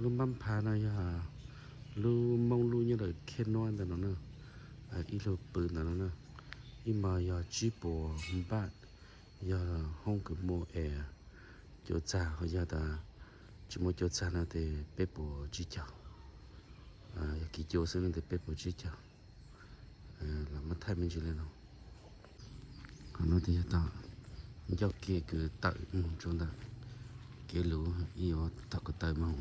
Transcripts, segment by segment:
Lub npab phav no yog lub Moob lub nyob ntawm Khej Nuab ntawm no na, ib lub pw ntawm no na. Ib hmos yog tsib puas npaj, yog hoob kws muaj es cua txag, ho yog tas tsis muaj cua txag no tes peb puas tsib caug. Yog kis cua xwb no tes peb puas tsib caug. Los muab thaij me ntsis li no. Qhov no tes yog tog ncauj ke kws tawm mus rau ntawm kev luv ib yuav tog ko taw mus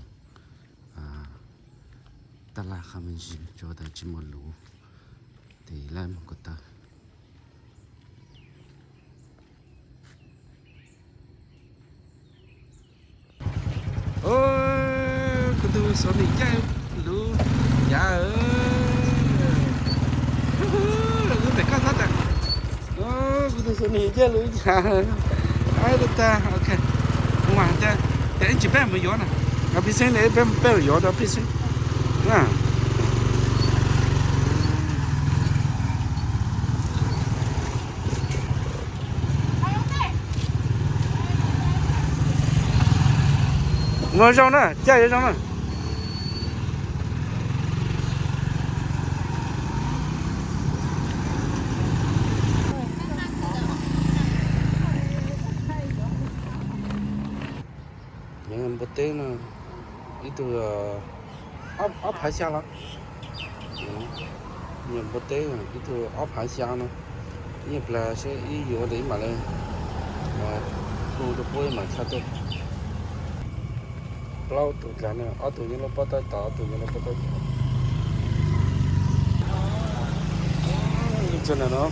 tab laj qhov me ntsis rau tas tsis muaj luv tes laj mus ko taw. Kuv tus Sony caij luv yav, kuv tes koj txhob tas, kuv tus Sony caij luv yav, tag tag, ok, mas tias ib ntsis peb mus yuav na, pib xeeb, peb mus yuav rau pib xeeb. Ua zoo na, caij zoo na. Npua teb no ib tug ob phav xya los, npua teb ib tug ob phav xya no, ib nyuag plag seb ib yuav tes ib mam li hu rau puab ib mam tshaj tawm. Plaub tug dlaag na, ob tug nyob lub pob tawb tod, ob tug nyob lub pob tawb tod. Ib tug no,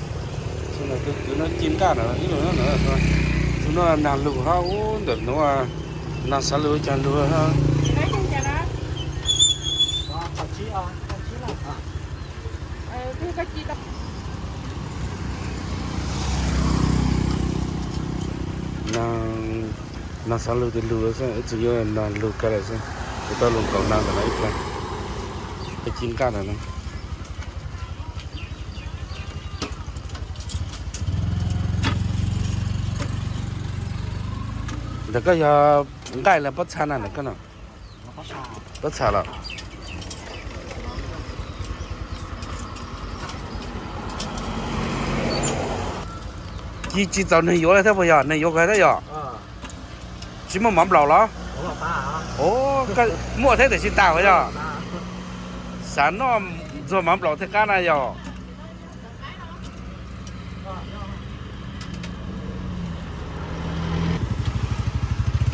tus kwv no ci nqaj na, ib tug no, tus no nag lug hab, ub ntawm nuav nag xav lug caag lug hab. Nag xav lug tes lug xwb, ib txwm yuav nag lug kag lawm xwb. Kuv tau lug nkaum nag ntawm no ib plag, ci nqaj ntawm no. Ntawm koj yog nqaij los pob txha na ntawm koj no? Pob txha los? Ci tsis txaus neeg yuav li thiab puas yog? Neeg yuav kawg thiab yog? Tsis muaj mov nplaum los? Muaj thiab tiam sis tas puas yog? Xav noj ntxuag mov nplaum thiaj qab na yog?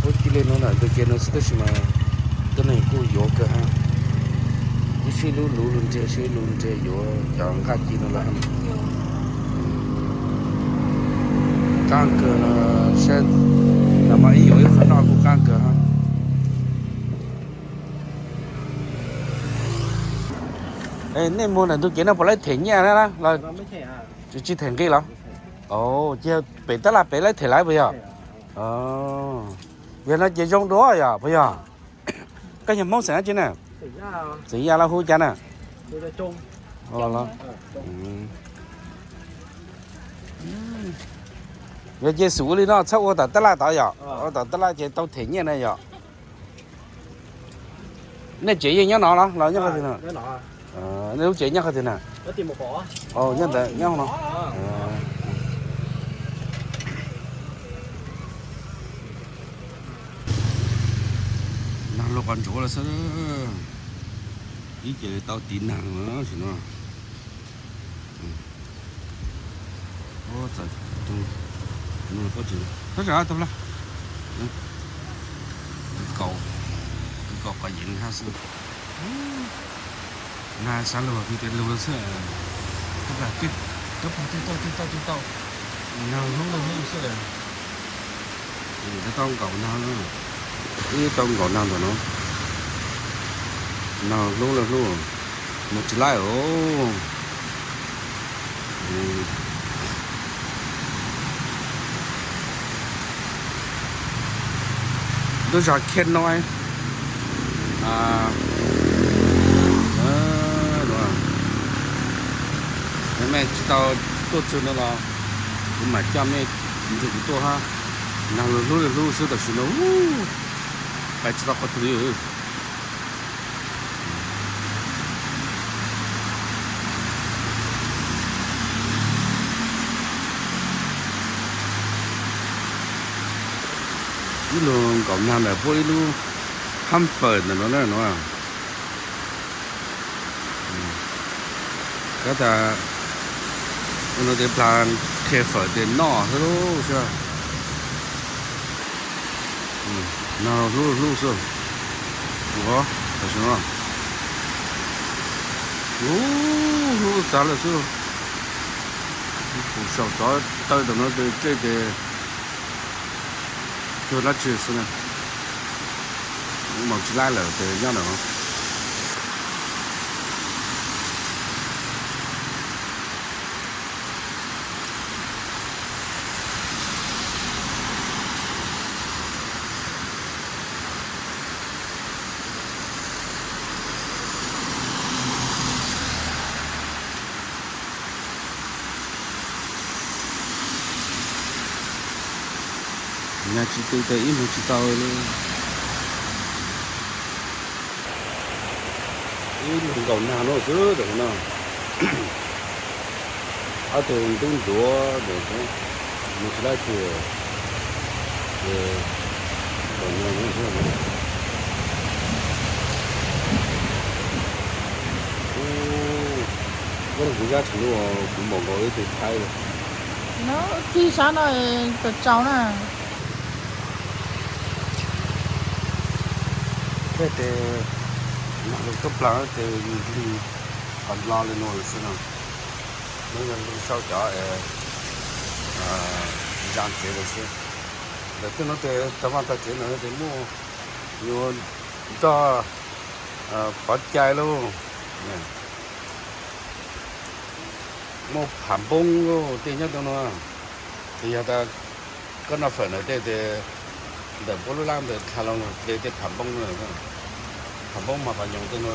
Ua ci li no ntawm ntug kev no xwb tab sis mas tuab neeg kuj yuav kawg hab. Ib sib lub luv lug nreg, sib lub nreg yuav cov nqaj ci no lawm. Qaab kawg no, saib no mas ib yuav ib qho noj kuj qaab kawg hab. Nej muag ntawm ntug kev no puas laib them nyiaj na los? Tsis them nqi los? Ces pem tab laj pem laib them lawm puas yog? Yog no ces zoo dua yog puas yog? Koj yog Hmoob xeem dab tsi na? Xeem Yaj, los hu cas na? Yog ces xub ua li no txhob ua tom tab laj tod yog? Ua tom tab laj ces tau them nyiaj na yog? Nej tsev yeej nyob no los los nyob qhov twg na? Nej lub tsev nyob qhov twg na? Nyob ntawd nyob no. Nag lug qhov ntsuav lawm xwb. Ib ce tau tiv nag sim no. Thab tsam tau lawm. Kaum, kaum qhov yeev hab xwb. Nag xav lug tias lug xwb. Nag hlub lug hlub xwb. Tau nkaum nag, ib tau nkaum nag ntawm no. Nag hlub lug hlub, mus tsis laib os. Lub zog Khiaj Nuaj. Mej tsis tau tuaj txug no los kuv mam coj mej nrug kuv tuaj hab. Nag lug hlub lug hlub xwb tam sim no pais tsis tau qhov twg li. Ib lub nkaum nag ntawm puab ib lub hab fawm ntawm no na no. Kav tas ua no tes plag qhia fawm tes noj xwb lauj. Nag hlub hlub xwb. Ua, tam sim no hlub hlub xav lawm xwb. Kuv saum tov taw tom no tes tsej tes cuag dab tsi xwb na. Moog tsis laib lawm tes nyob ntawm no. Nag tsis tu tes ib moog tsis tau li. Ib lub nkaum nag no xwb ntawm no. Ob tug ntub ntuav ntawm no, moog tsis laib tiag. Ces nkaum nag no xwb. Ub, kuv zab tsis ntuj, kuv npaum nkaus ib tug thaib li. Kig sab no tawm tsaus na. Tej tes nag lug tuaj plaag tes nws lig qhov nplo li no xwb no. Nws yog lug sau cov zaa tsev lawm xwb. Ntawm tej no tes tag vaj tag tsev ntawm no tes muaj yuav nroj pov cai lauj, muaj phav npoob lauj tej nyob tej no. Ces yog tas koj noj fawm ntawm tej tes ntawm puab lub lab ntawd dha loo tes tej phav npoob, phav npoob mas qhov nyoos tej no.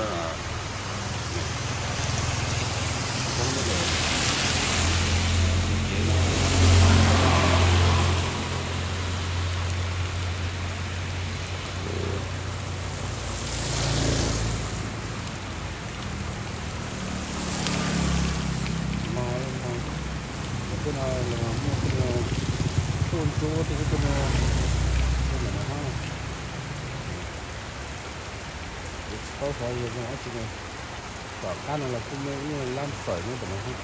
Tej no muaj tej no tuaj ntsuab tej ub tej no, ntawm no hab. Kuv tsis paub xyov yog zoo dab tsi no. Tom qab no los kuj muaj ib lab fawm nyob ntawm no hab.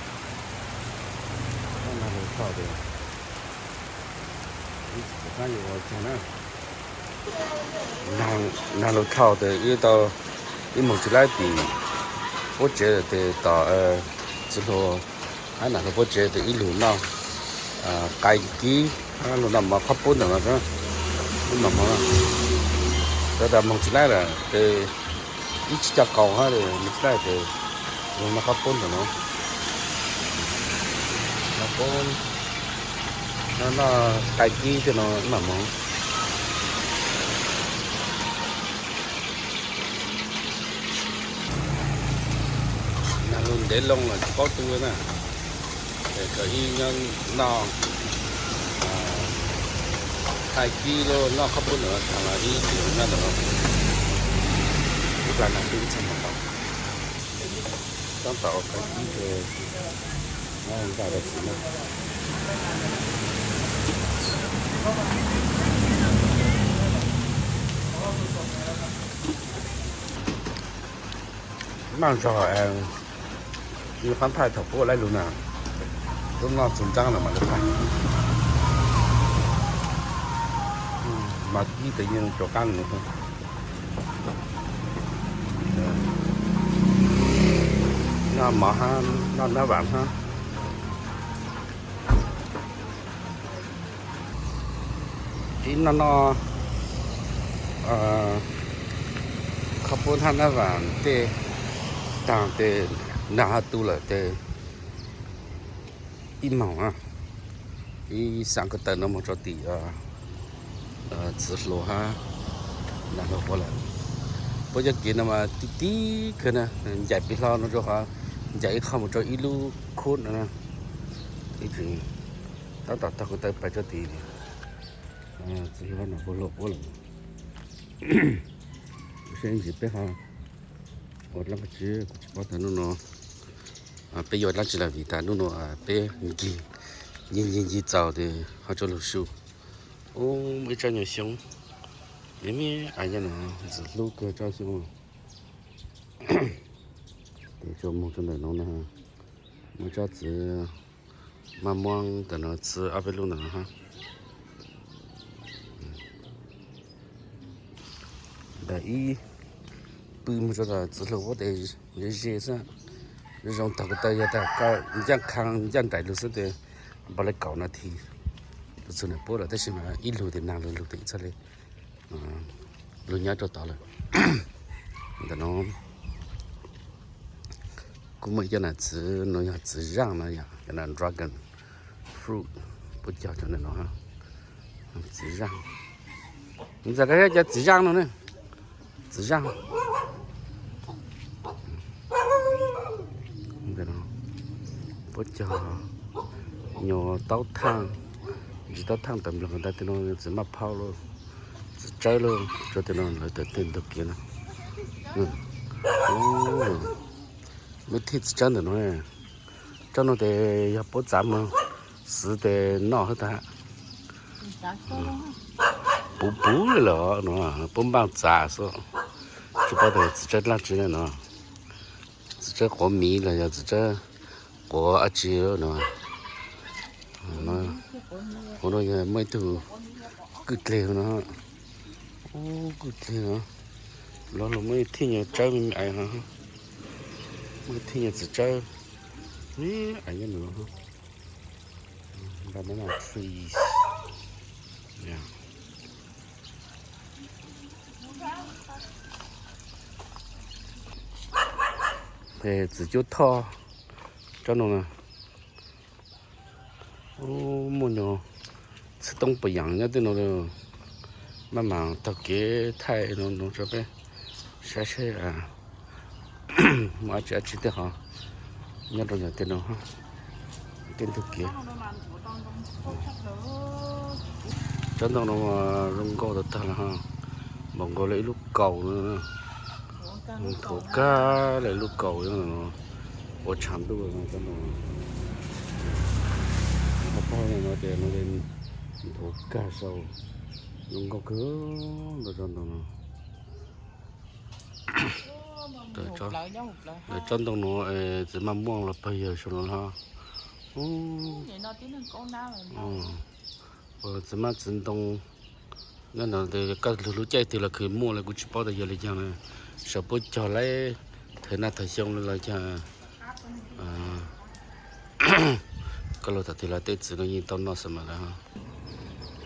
Nag lug thaum tes ib tsis pum qab yuav ua caag na. Nag lug thaum tes wb tau ib moog tsis laib tim puab tsev tes tom txiv hluas hab nam hluas puab tsev tes wb lug noj qai kib hab lug noj mov qhob pub ntawm no, wb noj mov no. Tau tas moog tsis laib lawm tes ib tsis coj qaug hab moog tsis laib tes lug noj qhob pub ntawm no. Qhob pub, noj qai kib tej no mam moog. Nag lug ntev loo los tsis paub tu na. Ces kawg ib nyob noj qai kib los noj qhob pub ntawm no, thaum no ib tsis nyob ntawm no. Ib plag nag twb txog mus tau. Tab tom ua qai kib ces nyob nrog dab tsi na. Maj zog, nws qaab thaij thaum puab laib lug na, tub noj txug ntsaab los mas lug thaij. Mas ib tug yeej rov qaab lug. Noj mov hab noj nab vam hab. Ib noj noj qhob pub hab nab vam tej taag tes nag ho tu lawm tes ib moog, ib xaav ko taw no moog rua tim txiv hluas hab nam hluas puab lawm. Puab cov kev no mas tib tib kawg na, ncaim pes hlo no rua qhov ncaim ib qho mus rua ib lub khub no na. Ib tseem tab tom taug ko taw pais rua tim txiv hluas nam hluas puab lawm. Saib ntsis peb ho ua dlaab tsi, kuv tsis paub tas nub no peb yuav dlaab tsi lawm vim tas nub no peb ncig ncig ncig ncig txaus tes ho rua lug su. Ub, muaj ib tsob nyuag xyoob. Nyob me a nyob no ntxim hlub kawg tsob xyoob. Tes tsuas mus rau ntawm no na, muaj tsob txiv maj muab ntawm no txwv ob peb lub ntawm no. Ntawm ib pw mus rau ntawm txiv hluas ub tes ze ze xwb. Zoo tag ko taw yog tas koj ncaj khab ncaj nraim lug xwb tes npaj li kaum nas this lug txug ntawm puab lawm, tab sis mas ib lug tes nag lug lug tes ib txhaj li lug nyob rau tod lawm. Ntawm no kuj muaj ib cov nas txiv no yog txiv zaaj no yog cov nas dragon fruit, puab cog cov ntawm no, txiv zaaj. Ntxawm koj saib cov txiv zaaj no ne, txiv zaaj. Puab cog nyuag taub thaaj, ntsis taub thaaj tawm nploog ntawd tej no txiv maj phauj lauj, txiv tsawb lauj, tsuas tej no lawv tawm tej ntug kev no. Muaj thij txiv tsawb ntawm no, tsob no tes yog puab txav moog xwv tes noj hab tas. Puv puv li lawm no, puab npaaj txav xwb, tsis paub tas txiv tsawb dlaab tsi ne no. Txiv tsawb quav miv los yog txiv tsawb quav dab tsi no. Hauv no yog muaj ib tug kwj dleg no, kwj dleg no, los lug muaj ib thij nyuag tsawb me me ais, muaj ib thij nyuag txiv tsawb me ais nyob ntawm no. Banana trees. Txiv cuab thoj tsob no na. Muaj nyuag txiv toob puas yaam nyob tej no, maj mam taug kev thaij no rau peb saib seb muaj dab tsi dab tsi tej qhov nyob rau ntawm tej no, tej ntug kev. Tsob ntoo no zoo nkauj tag tag lawm, npaum nkaus li ib lub kaus no, nthuav kag li ib lub kaus no, ua tshav ntuj no. Tsob ntoo no ces nthuav kag sau, zoo nkauj kawg nkaus tsob ntoo no. Tsob ntoo no txiv maj muaj los pawg yawg sau no los. Txiv maj txiv ntoo nyob no, koj lug lub caij twg los khwv muaj li, kuv tsis paub tas yog li caag na. Saib puab cog lawm thawm nag thawm xyoo li los caag. Koj lug thaum twg los tej txiv no yeej tau noj xwb mas lawm.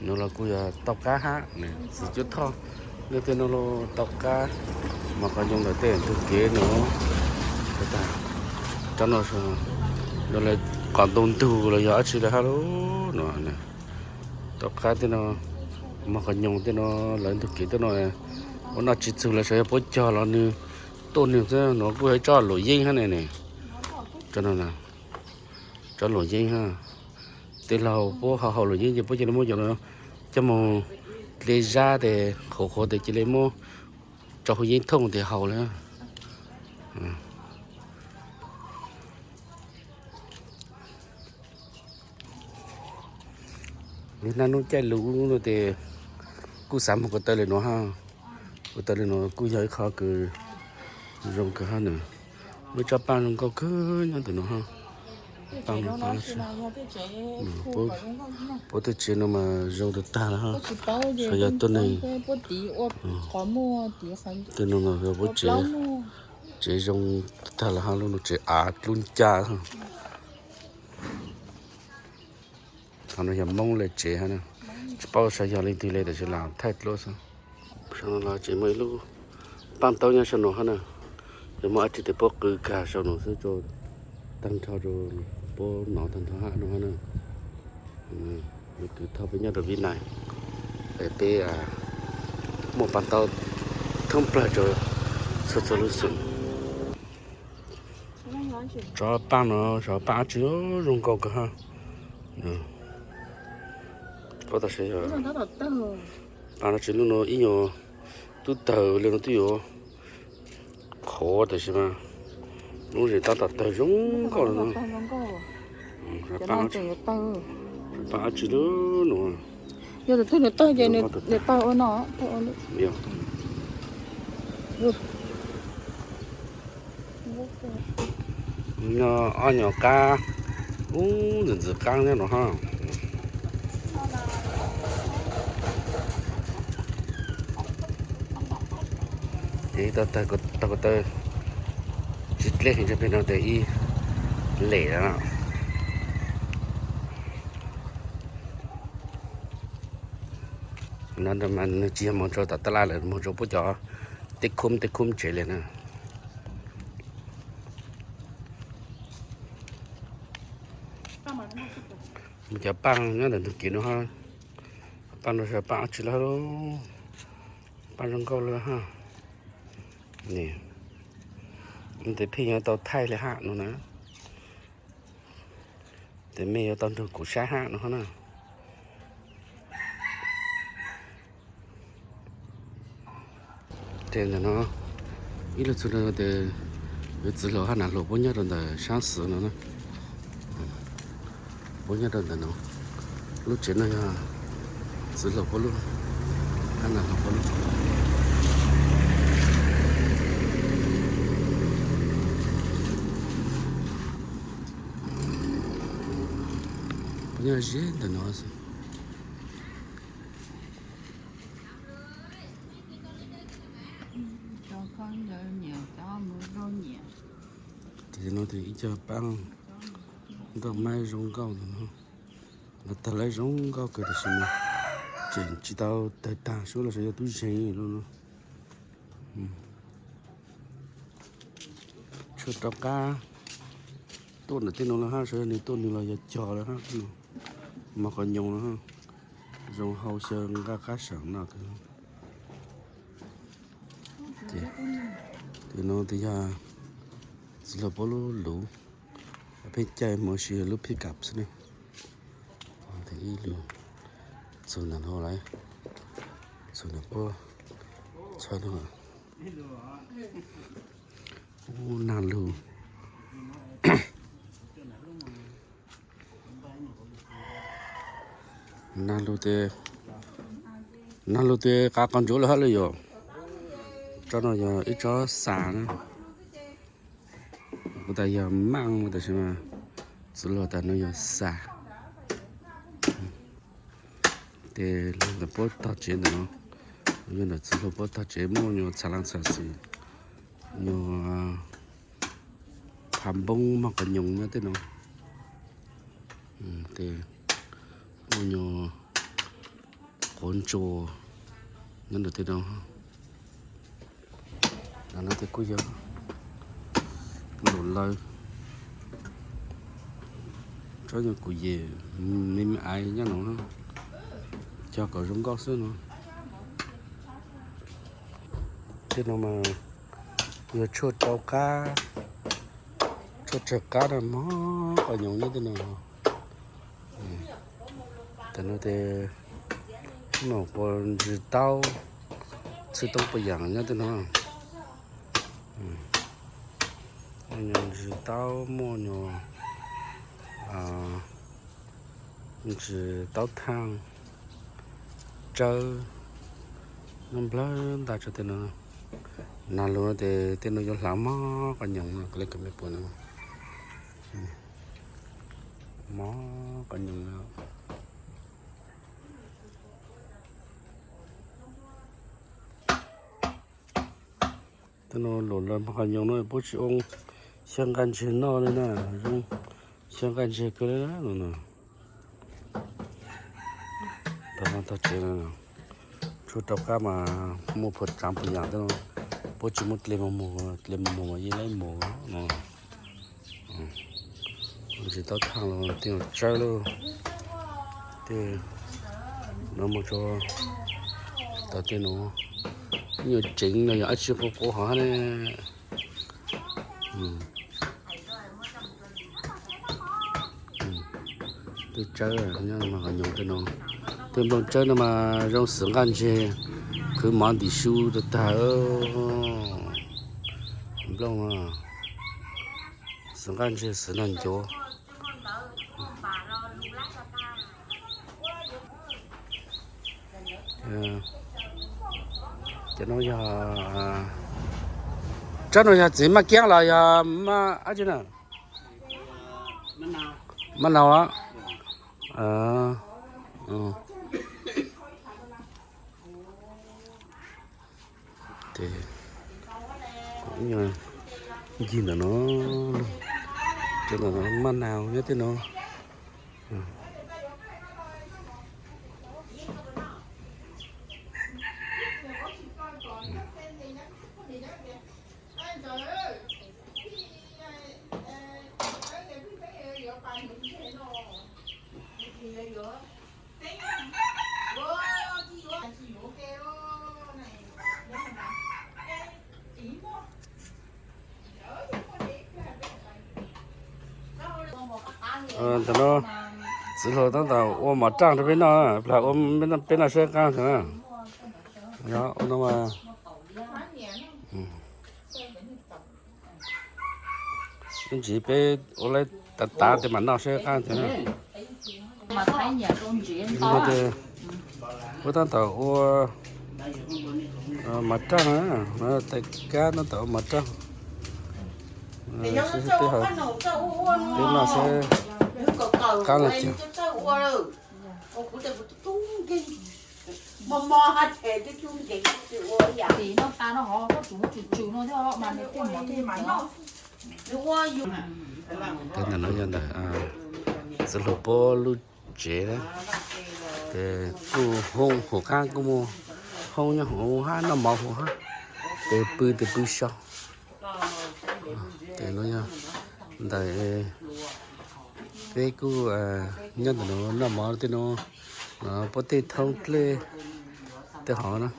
No los kuj yog tau qab hab, txiv cuab thoj, nej tej no los tau qab, mos qos nyoos ntawm tej ntug kev no. Tsob no, no lawv qos ntoo ntug los yog dab tsi lawm hab lauj no. Tau qab tej no, mos qos nyoos tej no, lawv ntug kev tej no, ua noj tsis txug lawm, saib yog puab cog los nws tuaj nws xwb no. Kuj yog ib tsob luam yeeb hab ne. Tsob luam yeeb hab, tej laug puab ho haus luam yeeb ces puab cia li muab cov no coj moog dle zab tes qhuav qhuav tes cia li muab tso huv yeeb thooj tes haus li. Li naj nub caij lug no tes kuj xav moog ko taw li no hab. Ko taw li no kuj yog ib qho kws zoo kawg hab na. Muaj tsob paaj zoo nkauj kawg nyob ntawm no hab. Paaj no, puab tej tsev no mas zoo tag tag lawm hab. Xyov yog tuab neeg, tej no mas yog puab tsev, tsev zoo tag tag lawm hab, lub no tsev av dlub ncaj. Qhov no yog Moob le tsev hab na, tsis paub saib yog leej twg le tab sis lam thaij dluab xwb. Saum no los tseem muaj ib lub paaj taub nyob saum no hab na, yog muaj dab tsi tes puab qw kag saum no xwb, tag nrho rau puab nov tag nrho hab no hab na. Kwv thov peb nyob rau Vib Nais, peb muaj paaj taub thoob plawg rau txhua txhua lub xum. Tsob paaj no, tsob paaj dab tsi zoo nkauj kawg hab. Paaj no tsis lub no ib nyuag tub tawg li no twb yuav qhuav tab sis mas lub zem tab tom tawg zoo nkauj li no. Paaj dab tsi lub no, Yog tus twg nws tawg ces nws tawg ua no, tawg ua no. Nyob ob nyuag qab, ub, ntxim ntxim qab nyob no ha. Ces tau tawg ko taw tsis dlej heev, pem no tes ib lem no. No mas nws tsis yog moog rau tom taj laj lawm, moog rau puab cov tej khub tej khub tsev li na. Muaj cov paaj nyob ntawm ntug kev no ha. Paaj no yog paaj dab tsi lawm, paaj zoo nkauj lawm ha. Tes pheej yuav tau thaij li hab no na. Tes mej yuav tau nrug kuv saib hab no na. Tes ntawm no ib lub txug no tes yuav txiv hluas hab nam hluas puab nyob rau ntawm saab xwm no na. Puab nyob rau ntawm no. Lub tsev no yog txiv hluas puab lub, hab nam hluas puab lub. Puab nyob ze ntawm no xwb. Tes no tes ib co paaj nkauj mab zoo nkauj ntawm no. Los tawg lawv zoo nkauj kawg tab sis mas tseem tsis tau tawg tag, sub los sav yog tub zeeg lawm no. Tshuaj rov qab tuaj ntawm tej no lawm hab, sav yog nws tuaj nws los yog cog lawm hab. Mog qos nyoos no zoo hau xyaw nqaj qab saam no. Tes no tes yog txiv hluas puab lub luv, pheej caij mus ua si lub pickup xwb ne. Tes ib lug txug ntawm no lawm, txug ntawm puab txhawb no. Ub, nag lug. Nag lug tes, nag lug tes qav qos ntsuav lawm hab lawm yom. Tsob no yog ib tsob xas na. Kuv tas yog maaj tab sis mas txiv hluas tas no yog xas. Tes lug ntawm puab tog tsev ntawm no, yog ntawm txiv hluas puab tog tsev muaj nyuag txha laj txha xwm, nyuag phav npoob mog qos nyoos nyob tej no. Tes muaj nyuag quav ntsuas nyob ntawm tej no. No tes kuj yog lum lawv, tsob nyuag kuv yem me me aiv nyob no, cog kom zoo nkauj xwb no. Tej no mas yog tshuaj rau qab, tshuaj tsawg qab na, mog qos nyoos nyob tej no. Tes no tes muaj quas ntsis taub, txhwb toob puas yaam nyob tej no. Muaj nyuag ntsis taub, muaj nyuag ntsis taub thaaj, tsawb, nyob nplawg ntaag tso tej no. Nag lug no tes tej no yuav hlaav mog qos nyoos no, kuv le kws mej pum no, mog qos nyoos no. Tej no lum lawv mog qos nyoos no puab tsis ua xyaw nqaj ntseg noj li na, zoo xyaw nqaj ntseg kawg li no. Tog tsev, tshuaj rau qab mas muaj puas tsaav puas yaam tej no, puab tsis muaj dle mus, dle mus mas yeej laib mus no. Ntsis taub thaaj los tej no tsawb lauj. Tej no mus rau tom tej no, ib nyuag tseev no yog dab tsi quv quv hov hab ne. Tej tsawb nyob mas qos nyoos tej no, tej nplooj tsawb no mas zoo xwm nqaj ntseg, qhwv mov ntim su tag tag. Nplooj xwm nqaj ntseg xwm nag ncuav. Cov no yog, tsab no yog txiv maj kiab los yog maj dab tsi na? Maj nau. Ces ncig ntawm no, cov ntawm no maj nau nyob tej no. Ntawm no txiv hluas tab tom ua mov raj rau peb noj, peb noj sab qab no. Ntsis peb ua laib tav tav tej mam noj sab qab tiag na. Ua tab tom ua mov raj, tais kab tab tom ua mov raj. Peb noj sab qab no ces Ntawm no yog ntawm txiv hluas Pob lub tsev na, ces kuj hoob hauv qab kuj muaj hoob nyob hauv hab noj mov hauv hab, ces pw tes pw so. Ces no yog ntawm peb kuj nyob ntawm no noj mov tej no, puab tej thoob dlej tej hov na.